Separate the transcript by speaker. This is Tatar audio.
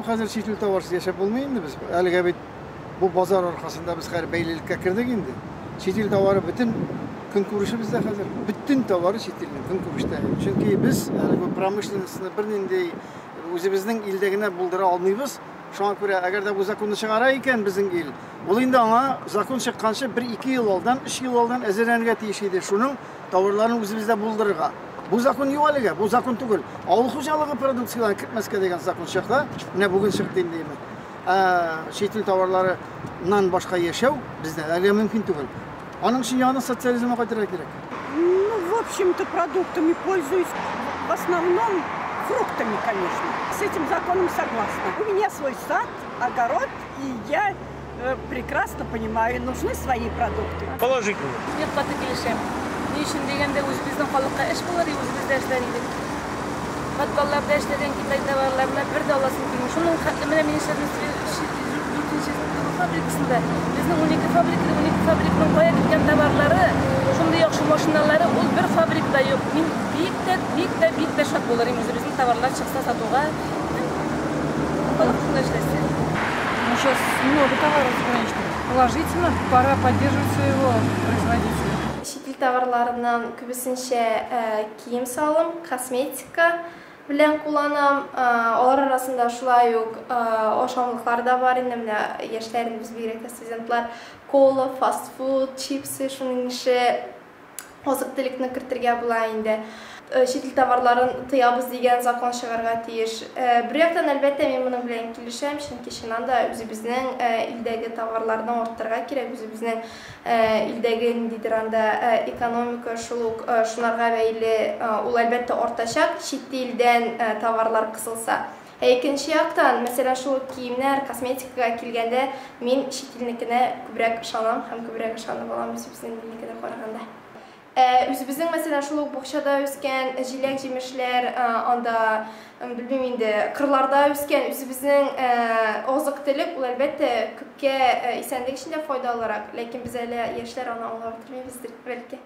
Speaker 1: Бу хәзер чит ил товарсыз яшәп булмый инде без. Әлегә бит бу базар аркасында без хәзер бәйлелеккә кердек инде. Чит ил товары бөтен көнкүрешебездә хәзер. Бөтен товары чит илнең көнкүрештә. Чөнки без әле бу промышленностьны бернинди үзебезнең илдә генә булдыра алмыйбыз. Шуңа күрә, әгәр дә бу законны чыгара икән безнең ил, ул инде аңа закон чыкканчы бер-ике ел алдан, өч ел алдан әзерләнергә тиеш иде. Шуның товарларын үзебездә булдырырга. Бу закон юк әлегә, бу закон түгел. Авыл хуҗалыгы продукцияләрен кертмәскә дигән закон чыкты. Менә бүген чыкты инде. Ә чит ил товарларыннан башка яшәү бездә әлегә мөмкин түгел. Аның өчен яңадан социализмга кайтырга кирәк.
Speaker 2: Ну, в общем-то, продуктами пользуюсь. В основном фруктами, конечно. С этим законом согласна. У меня свой сад, огород, и я прекрасно понимаю, нужны свои продукты.
Speaker 3: Положительно.
Speaker 4: Бик каты килешәм. Ни өчен дигәндә, үзебезнең халыкка эш булыр, үзебездә эшләр идек. Подвалларда эшләгән Китай товарларына бер дә аласым килми. Шуның хәтле менә мин эшләдем дүртенче фабрикасында. Безнең 12 фабрика, 12 фабриканың кая киткән товарлары, шундый яхшы машиналары ул бер фабрикада юк. Мин бик тә, бик тә, бик тә шат булыр идем үзебезнең товарлар чыкса сатуга. Халык шунда эшләсә.
Speaker 5: Ну, сейчас много товаров заграничных. Положительно, пора поддерживать своего производителя.
Speaker 6: Чит ил товарларыннан күбесенчә кием-салым, косметика белән кулланам. Алар арасында шулай ук ашамлыклар да бар инде. Менә яшьләр, без бигрәк тә студентлар, кола, фастфуд, чипсы, шуның ише азык-төлекне кертергә була инде. Чит ил товарларын тыябыз дигән закон чыгарга тиеш. Бер яктан, әлбәттә, мин моның белән килешәм, чөнки чыннан да үзебезнең илдәге товарларны арттырырга кирәк, үзебезнең илдәге ниндидер анда экономика шул ук шунарга бәйле, ул әлбәттә артачак, чит илдән товарлар кысылса. Ә икенче яктан, мәсәлән, шул ук киемнәр, косметикага килгәндә, мин чит илнекенә күбрәк ышанам һәм күбрәк ышанып алам үзебезнең илнекенә караганда. Үзебезнең, мәсәлән, шул ук бакчада үскән җиләк-җимешләр, анда, белмим инде, кырларда үскән үзебезнең азык-төлек, ул әлбәттә күпкә исәнлек өчен дә файдалырак, ләкин без әле яшьләр аны аңлап бетермибездер, бәлки.